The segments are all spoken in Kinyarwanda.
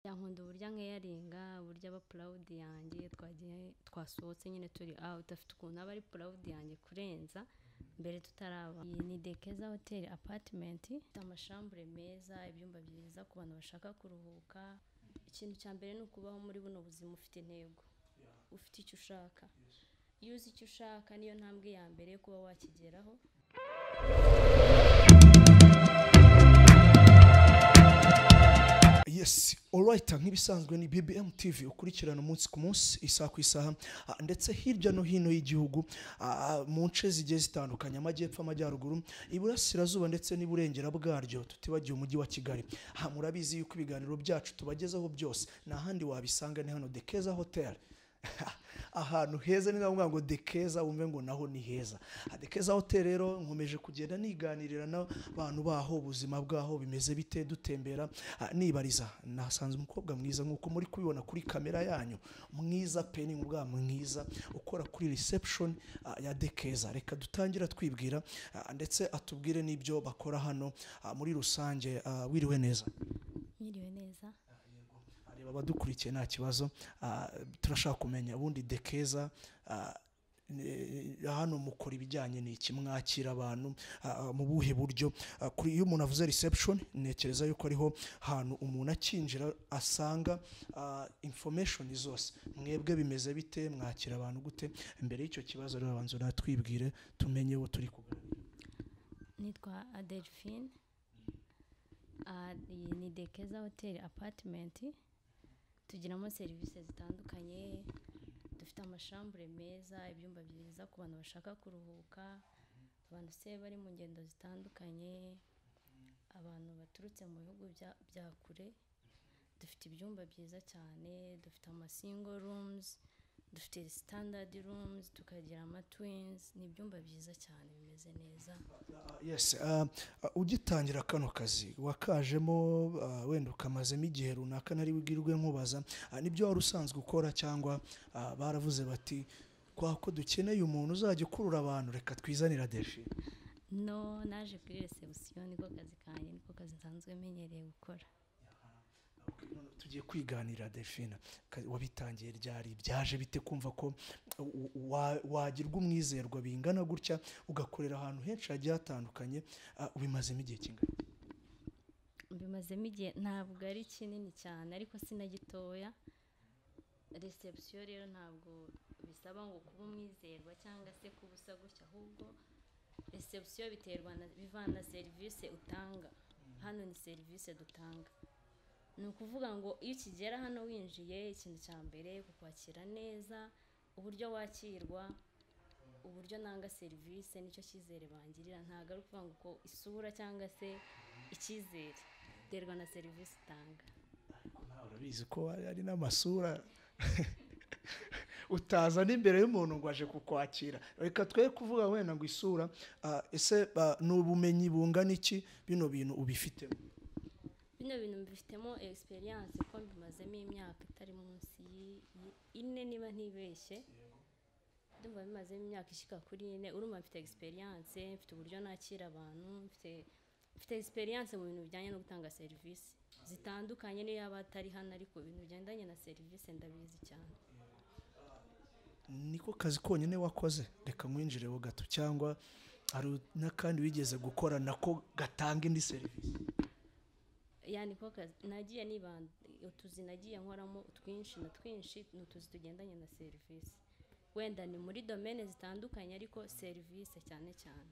Yankunda uburyo ankeyaringa, uburyo aba proud yanjye, twagiye twasohotse nyine turi out, afite ukuntu aba ari proud yanjye kurenza mbere tutaraba. Iyi ni Dekeza Hotel Apartment, ifite amashambure meza, ibyumba byiza ku bantu bashaka kuruhuka. Ikintu cya mbere ni ukubaho muri buno buzima ufite intego, ufite icyo ushaka. Iyo uzi icyo ushaka niyo ntambwe ya mbere yo kuba wakigeraho. Yes, alright, nk'ibisanzwe ni BBM TV ukurikirana umunsi ku munsi, isaha ku isaha, ndetse hirya no hino y'igihugu, mu nce zigiye zitandukanye, amajyepfo, amajyaruguru, iburasirazuba ndetse n'iburengera bwaryo, tutibagiwe umujyi wa Kigali. Murabizi yuko ibiganiro byacu tubagezaho byose nta handi wabisanga, ni hano Dekeza Hotel. Ahantu heza, ni ngombwa ngo Dekeza wumve ngo naho ni heza. Dekeza Hotel rero nkomeje kugenda niganirira n'abantu baho, ubuzima bwaho bimeze bite, dutembera, nibariza. Nasanze umukobwa mwiza nk'uko muri kubibona kuri kamera yanyu, mwiza pe, ni ubwa mwiza, ukora kuri reception ya Dekeza. Reka dutangira twibwira, ndetse atubwire n'ibyo bakora hano muri rusange. Wiriwe neza? Mwiriwe neza. Areba abadukurikiye nta kibazo. Turashaka kumenya ubundi Dekeza, hano mukora ibijyanye n'iki, mwakira abantu mu buhe buryo? Kuri iyo umuntu avuze reception, ntekereza yuko ariho hantu umuntu akinjira asanga information zose. Mwebwe bimeze bite, mwakira abantu gute? Mbere y'icyo kibazo rero abanza natwibwire tumenye uwo turi kuganira. Nitwa Adelphine. Iyi ni Dekeza Hotel Apartment, tugiramo serivisi zitandukanye, dufite amashambure meza, ibyumba byiza ku bantu bashaka kuruhuka, abantu se bari mu ngendo zitandukanye, abantu baturutse mu bihugu bya kure. Dufite ibyumba byiza cyane, dufite ama single rooms, dufite standard rooms, tukagira ama twins, ni ibyumba byiza cyane bimeze neza. Yes, ugitangira kano kazi wakajemo, wenda ukamazemo igihe runaka nari bwirwe nkubaza, nibyo wari usanzwe ukora cyangwa baravuze bati kwa ko dukeneye umuntu uzajya ukurura abantu, reka twizanira Delphine? No, naje kuri reception, niko kazi kanjye, niko kazi nsanzwe menyereye gukora. Tugiye kwiganira Delphine, wabitangiye ryari, byaje bite kumva ko wagirwa umwizerwa bingana gutya, ugakorera ahantu henshi hagiye hatandukanye, ubimazemo igihe kingana? Mbimazemo igihe ntabwo ari kinini cyane, ariko si na gitoya. Reception rero ntabwo bisaba ngo kuba umwizerwa cyangwa se kuba usa gutya, ahubwo reception biterwa na bivana serivisi utanga. Hano ni serivisi dutanga, ni ukuvuga ngo iyo ukigera hano winjiye, ikintu cya mbere kukwakira neza, uburyo wakirwa, uburyo nanga serivisi, nicyo cyizere bangirira. Ntabwo ari ukuvuga ngo uko isura cyangwa se icyizere biterwa na serivisi utanga. Ariko nawe urabizi ko hari n'amasura utaza n'imbere y'umuntu ngo aje kukwakira. Reka twe kuvuga wenda ngo isura, ese ni ubumenyi bungana iki bino bintu ubifitemo? Bino bintu mbifitemo experience ko mbimazemo imyaka itari munsi ine niba ntibeshye, ndumva bimazemo imyaka ishika kuri 4. Urumva mfite experience, mfite uburyo nakira abantu, mfite experience mu bintu bijyanye no gutanga serivisi zitandukanye, niyo yaba atari hano, ariko ibintu bigendanye na serivisi ndabizi cyane. Niko kazi konyine wakoze? Reka nkwinjireho gato, cyangwa hari n'akandi wigeze gukora nako gatanga indi serivisi? Ya, niko kazi nagiye nibanda, utuzi nagiye nkoramo twinshi na twinshi ni utuzi tugendanye na serivisi, wenda ni muri domaine zitandukanye, ariko serivisi cyane cyane.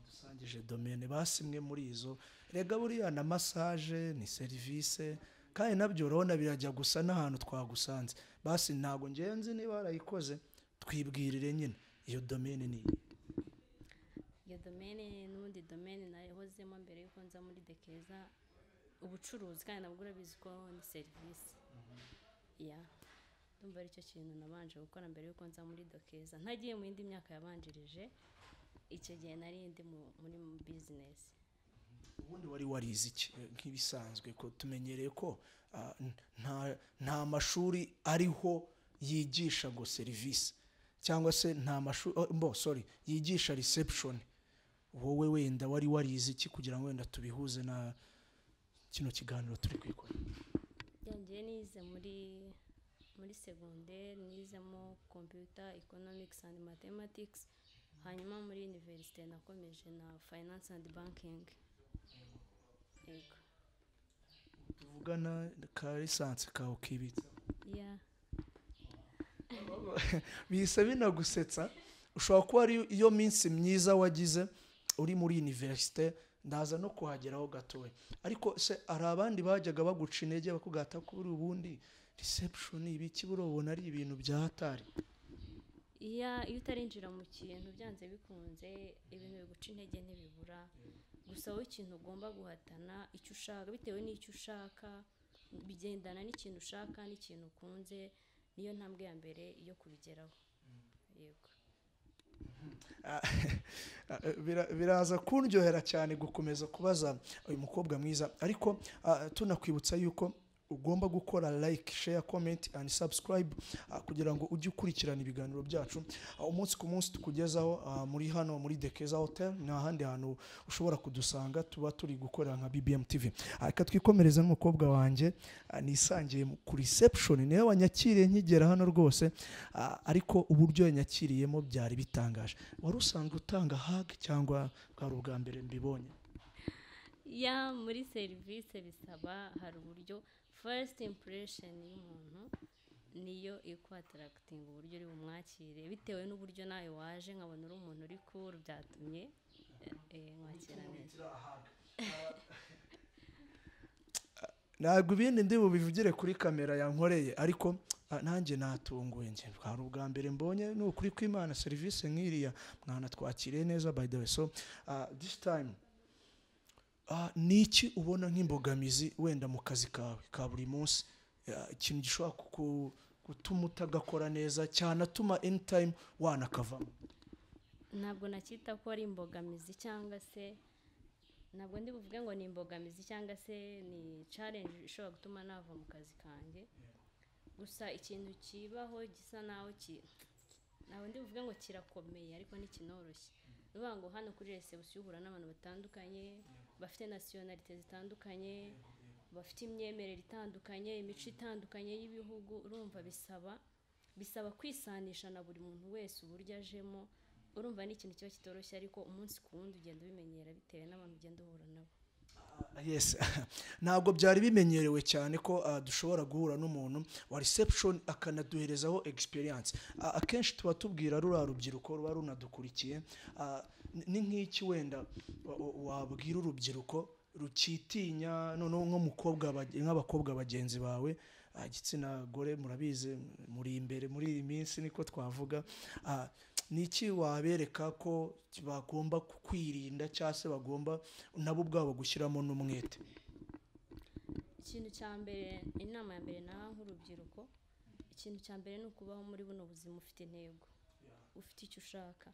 Dusangije domaine basi imwe muri izo. Rega buriya na massage ni serivisi, kandi nabyo urabona birajya gusa n'ahantu twagusanze. Basi ntabwo ngenzi niba warayikoze, twibwirire nyine iyo domaine ni iyi. Iyo domaine n'ubundi domaine nayihozemo mbere yuko nza muri Dekeza, ubucuruzi, kandi nabwo urabizi ko ni serivisi. Ya, ndumva aricyo kintu nabanje gukora mbere yuko nza muri Dekeza, ntagiye mu yindi myaka yabanjirije. Icyo gihe nari ndi muri business. Ubundi wari warize iki nk'ibisanzwe, ko tumenyereye ko nta mashuri ariho yigisha ngo serivisi, cyangwa se nta mashuri, sorry, yigisha reception. Wowe wenda wari warize iki kugira ngo wenda tubihuze na kino kiganiro turi kwikora? Njye nize muri segonderi, nizemo computer, economics and mathematics. Hanyuma muri université nakomeje na finance and banking, yego. Tuvugana ka licence kawe ukibitsa? Yeah. Bihise binagusetsa. Ushobora kuba ari iyo minsi myiza wagize uri muri université, ndaza no kuhageraho gatoya. Ariko se hari abandi bajyaga baguca intege, bakugata kuri ubundi reception, ibiki, burobona ari ibintu bya hatari? Iyo utarinjira mu kintu, byanze bikunze ibintu biguca intege ntibibura. Gusa wowe ikintu ugomba guhatana, icyo ushaka, bitewe n'icyo ushaka, bigendana n'ikintu ushaka n'ikintu ukunze, niyo ntambwe ya mbere yo kubigeraho, yego. Biraza kundyohera cyane gukomeza kubaza uyu mukobwa mwiza, ariko tunakwibutsa yuko ugomba gukora like, share, comment and subscribe, kugira ngo ujye ukurikirana ibiganiro byacu umunsi ku munsi tukugezaho muri hano muri Dekeza Hotel. Nta handi hantu ushobora kudusanga, tuba turi gukorera nka BBM TV. Reka twikomereze n'umukobwa wanjye nisangiye ku reception. Niwe wanyakiriye nkigera hano rwose, ariko uburyo yanyakiriyemo byari bitangaje. Wari usanzwe utanga hug cyangwa bwari ubwa mbere mbibonye? Ya, muri serivisi bisaba, hari uburyo first impression y'umuntu niyo ikwattractinga, uburyo uri bumwakire bitewe n'uburyo nawe waje, nkabona uri umuntu uri cool, byatumye mwakira neza. Ntabwo ibindi ndi bubivugire kuri kamera yankoreye, ariko nanjye natunguye. Njye bwari ubwa mbere mbonye, ni ukuri kw'Imana, serivisi nk'iriya. Mwanatwakiriye neza, by the way. So this time, ni iki ubona nk'imbogamizi wenda mu kazi kawe ka buri munsi, ikintu gishobora gutuma utagakora neza, cyanatuma anytime wanakavamo? Ntabwo nacyita ko ari imbogamizi, cyangwa se ntabwo ndi buvuge ngo ni imbogamizi cyangwa se ni challenge ishobora gutuma nava mu kazi kanjye. Gusa ikintu kibaho gisa naho ntabwo ndi buvuge ngo kirakomeye, ariko ntikinoroshye. Ni ukuvuga ngo hano kuri reception uhura n'abantu batandukanye, bafite nationalité zitandukanye, bafite imyemerere itandukanye, imico itandukanye y'ibihugu. Urumva bisaba kwisanisha na buri muntu wese uburyo ajemo. Urumva ni ikintu kiba kitoroshye, ariko umunsi ku wundi ugenda ubimenyera bitewe n'abantu ugenda uhura nabo. Yes, ntabwo byari bimenyerewe cyane ko dushobora guhura n'umuntu wa reception akanaduherezaho experience. Akenshi tuba tubwira ruriya rubyiruko ruba runadukurikiye, ni nk'iki wenda wabwira urubyiruko rukitinya, noneho nk'umukobwa nk'abakobwa bagenzi bawe, igitsina gore, murabizi muri imbere muri iyi minsi, niko twavuga, ni iki wabereka ko bagomba kwirinda cyangwa se bagomba nabo ubwabo gushyiramo n'umwete? Ikintu cya mbere, inama ya mbere naha nk'urubyiruko, ikintu cya mbere ni ukubaho muri buno buzima ufite intego, ufite icyo ushaka.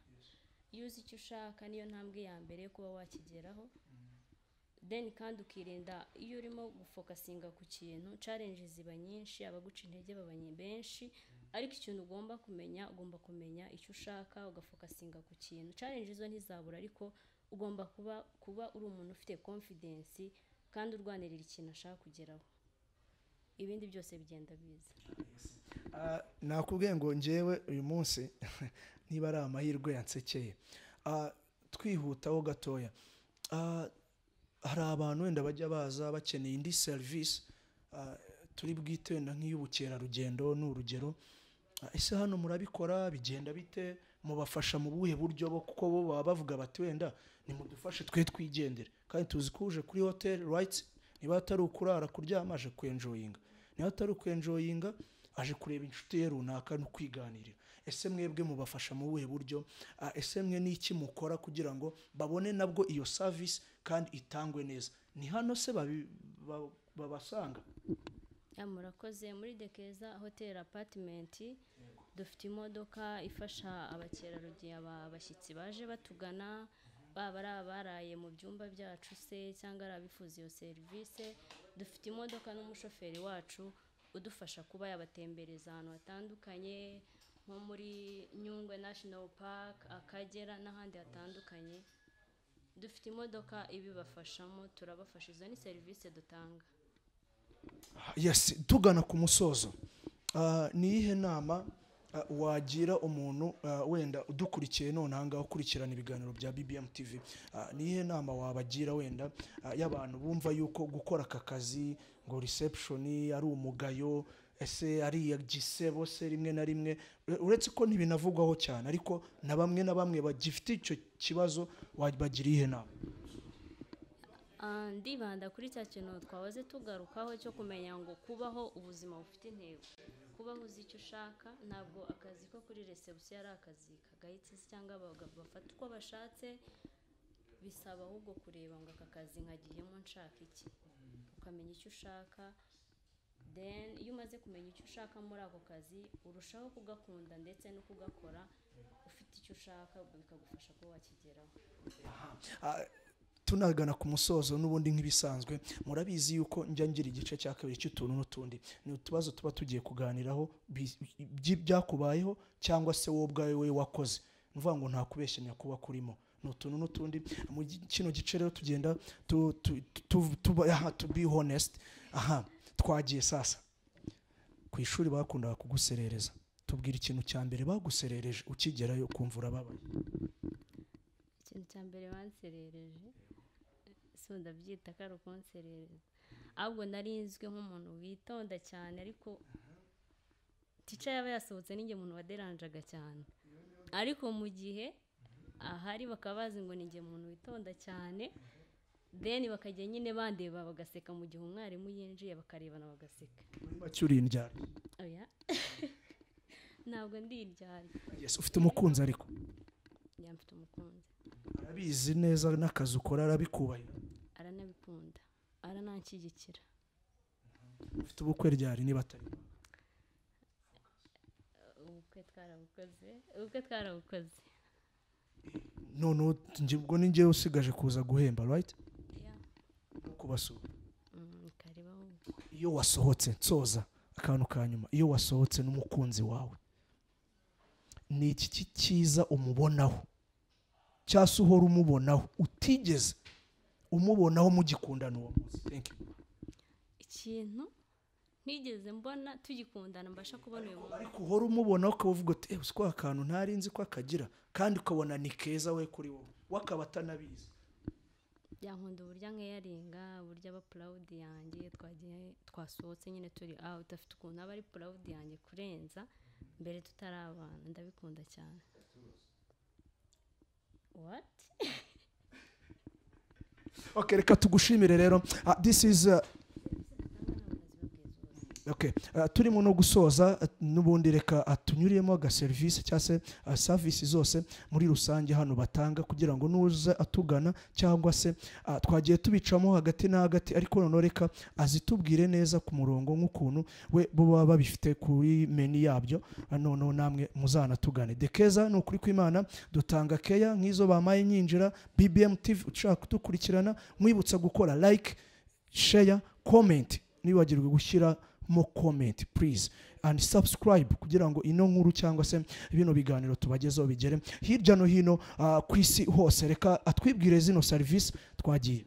Iyo uzi icyo ushaka, niyo ntambwe ya mbere yo kuba wakigeraho. Then kandi ukirinda, iyo urimo gufocusinga ku kintu, challenge ziba nyinshi, abaguca intege baba benshi. Ariko ikintu ugomba kumenya, ugomba kumenya icyo ushaka, ugafocusinga ku kintu. Challenge zo ntizabura, ariko ugomba kuba uri umuntu ufite confidence kandi urwanirira ikintu ashaka kugeraho. Ibindi byose bigenda biza. Nakubwiye ngo njyewe uyu munsi niba ari amahirwe yansekeye. Twihutaho gatoya, hari abantu wenda bajya baza bakeneye indi serivisi, turi bwite wenda nk'iy'ubukerarugendo, ni urugero. Ese hano murabikora, bigenda bite? Mubafasha mu buhe buryo bo? Kuko bo baba bavuga bati wenda nimudufashe twe twigendere, kandi tuzi ko uje kuri hotel, right, niba atari ukurara kuryama, aje kwenjoyinga, niba atari ukwenjoyinga, aje kureba inshuti ye runaka no kwiganirira. Ese mwebwe mubafasha mu buhe buryo? Ese mwe ni iki mukora kugira ngo babone nabwo iyo service kandi itangwe neza? Ni hano se babasanga? Ya, murakoze. Muri Dekeza Hotel Apartment dufite imodoka ifasha abakerarugendo, abashyitsi baje batugana, baba ari abaraye mu byumba byacu se cyangwa ari abifuza iyo serivisi. Dufite imodoka n'umushoferi wacu udufasha kuba yabatembereza ahantu hatandukanye, nko muri Nyungwe National Park, Akagera n'ahandi hatandukanye. Dufite imodoka ibibafashamo, turabafasha. Izo ni serivisi dutanga. Yes, tugana ku musozo, ni iyihe nama wagira umuntu wenda udukurikiye none aha ngaha, ukurikirana ibiganiro bya BBM TV? Ni iyihe nama wabagira wenda y'abantu bumva yuko gukora aka kazi ngo reception ari umugayo, ese ari igisebo se rimwe na rimwe, uretse ko ntibinavugwaho cyane, ariko na bamwe na bamwe bagifite icyo kibazo, wabagira iyihe nama? Ndibanda kuri cya kintu twahoze tugarukaho cyo kumenya ngo kubaho ubuzima bufite intego, kubaho uzi icyo ushaka. Ntabwo akazi ko kuri reception ari akazi kagayitse se cyangwa abagabo bafata uko bashatse. Bisaba ahubwo kureba ngo aka kazi nkagiyemo nshaka iki, ukamenya icyo ushaka. Then iyo umaze kumenya icyo ushaka muri ako kazi, urushaho kugakunda ndetse no kugakora ufite icyo ushaka, bikagufasha kuba wakigeraho. Tunagana ku musozo n'ubundi, nk'ibisanzwe murabizi yuko njya ngira igice cya kabiri cy'utuntu n'utundi. Ni utubazo tuba tugiye kuganiraho byakubayeho cyangwa se wowe ubwawe we wakoze. Ni ukuvuga ngo nta kubeshyanya kuba kurimo, ni utuntu n'utundi. Mu kino gice rero tugenda aha, to be honest. Aha twagiye sasa. Ku ishuri bakundaga kuguserereza, tubwira ikintu cya mbere baguserereje ukigerayo ukumva urababaye. Ikintu cya mbere banserereje, si ndabyita ko ari ukunserereza, ahubwo nari nzwi nk'umuntu witonda cyane, ariko teacher yaba yasohotse ninjye muntu waderanjaga cyane. Ariko mu gihe ahari bakaba bazi ngo ninjye muntu witonda cyane, then bakajya nyine bandeba bagaseka. Mu gihe umwarimu yinjiye bakarebana bagaseka. Muri make uri indyarya? Oya, ntabwo ndi indyarya. Yes, ufite umukunzi ariko? Yeah, mfite umukunzi. Arabizi neza n'akazi ukora, arabikubahira? Aranabikunda, arananshyigikira. Ufite ubukwe ryari niba atari? Ubukwe twarabukoze, ubukwe twarabukoze. None ubwo ni njyewe usigaje kuza guhemba, right? Yeah. No kubasura. Karibu ahubwo. Iyo wasohotse, nsoza akantu ka nyuma, iyo wasohotse n'umukunzi wawe, ni iki cyiza umubonaho cyangwa se uhora umubonaho utigeze umubonaho mugikundana uwo munsi? Thank you. Ikintu ntigeze mbona tugikundana mbasha kubona uyu munsi? Ariko uhora umubonaho ukaba uvuga uti: "Eh, uzi ko akantu ntari nzi ko akagira," kandi ukabona ni keza we kuri wowe, we akaba atanabizi. Yankunda uburyo ankeyaringa, uburyo aba proud yanjye. Twagiye, twasohotse nyine, turi out, afite ukuntu aba ari proud yanjye kurenza mbere tutarabana. Ndabikunda cyane. What? Okay, reka tugushimire rero. This is okay. Turimo no gusoza, n'ubundi reka atunyuriyemo agaserivisi cyangwa se service zose muri rusange hano batanga, kugira ngo nuza atugana cyangwa se twagiye tubicamo hagati na hagati, ariko noneho reka azitubwire neza ku murongo nk'ukuntu we bo baba babifite kuri menu yabyo. Noneho namwe muzanatugane. Dekeza ni ukuri kw'Imana, dutanga keya nk'izo bamaye nyinjira. BBM TV, ushaka kudukurikirana, mwibutsa gukora like, share, comment. Ntiwibagirwe gushyiramo comment please, and subscribe, kugira ngo ino nkuru cyangwa se bino biganiro tubagezeho bigere hirya no hino ku isi hose. Reka atwibwire zino serivisi, twagiye.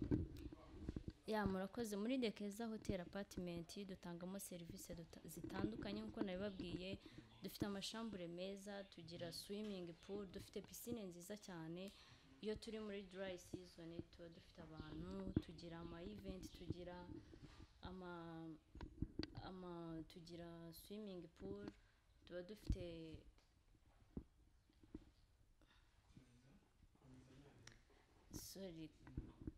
Yeah, murakoze. Muri Dekeza Hotel Apartment dutangamo serivisi zitandukanye nk'uko nabibabwiye. Dufite amashambure meza, tugira swimming pool, dufite piscine nziza cyane. Iyo turi muri dry season tuba dufite abantu, tugira ama event, tugira ama ama tugira swimming pool, tuba dufite, sorry,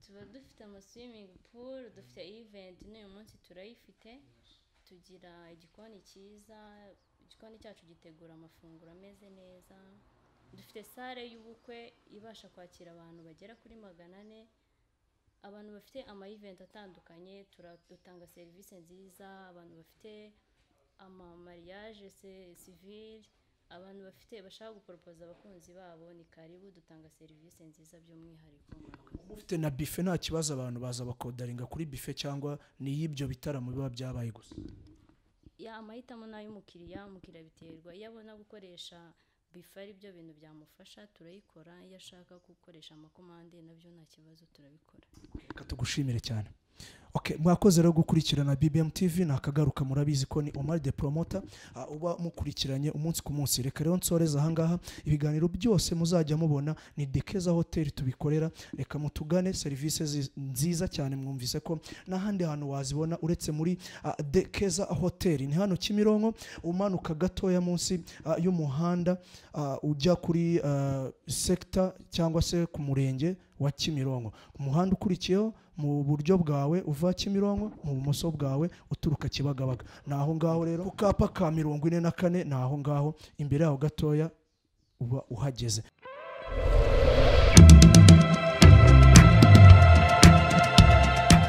tuba dufite ama swimming pool, dufite event, n'uyu munsi turayifite. Tugira igikoni cyiza, igikoni cyacu gitegura amafunguro ameze neza. Dufite salle y'ubukwe ibasha kwakira abantu bagera kuri 400. Abantu bafite ama event atandukanye, dutanga serivisi nziza. Abantu bafite ama mariage civil, abantu bafite bashaka guporopoza abakunzi babo, ni karibu, dutanga serivisi nziza by'umwihariko. Murakoze. Ufite na buffet nta kibazo, abantu baza bakodaringa kuri buffet, cyangwa ni iy'ibyo bitaramo biba byabaye gusa? Yeah, amahitamo ni ay'umukiriya. Umukiriya biterwa, iyo abona gukoresha buffet ari byo bintu byamufasha, turayikora. Iyo ashaka gukoresha amakomande nabyo nta kibazo, turabikora. Reka tugushimire cyane. Okay, mwakoze rero gukurikirana BBM TV, nakagaruka. Murabizi ko ni Omar the Promoter, uba mukurikiranye umunsi ku munsi. Reka rero nsoreze ahangaha. Ibiganiro byose muzajya mubona ni Dekeza Hotel tubikorera. Reka mutugane, serivisi nziza cyane. Mwumvise ko n'ahandi hantu wazibona uretse muri Dekeza Hotel. Ni hano Kimironko, umanuka gatoya munsi y'umuhanda ujya kuri sector cyangwa se ku murenge wa Kimironko, umuhanda ukurikiyeho mu buryo bwawe uva Kimironko, mu bumoso bwawe uturuka Kibagabaga, ni aho ngaho rero ku kapa ka 44, ni aho ngaho imbere yaho gatoya uba uhageze.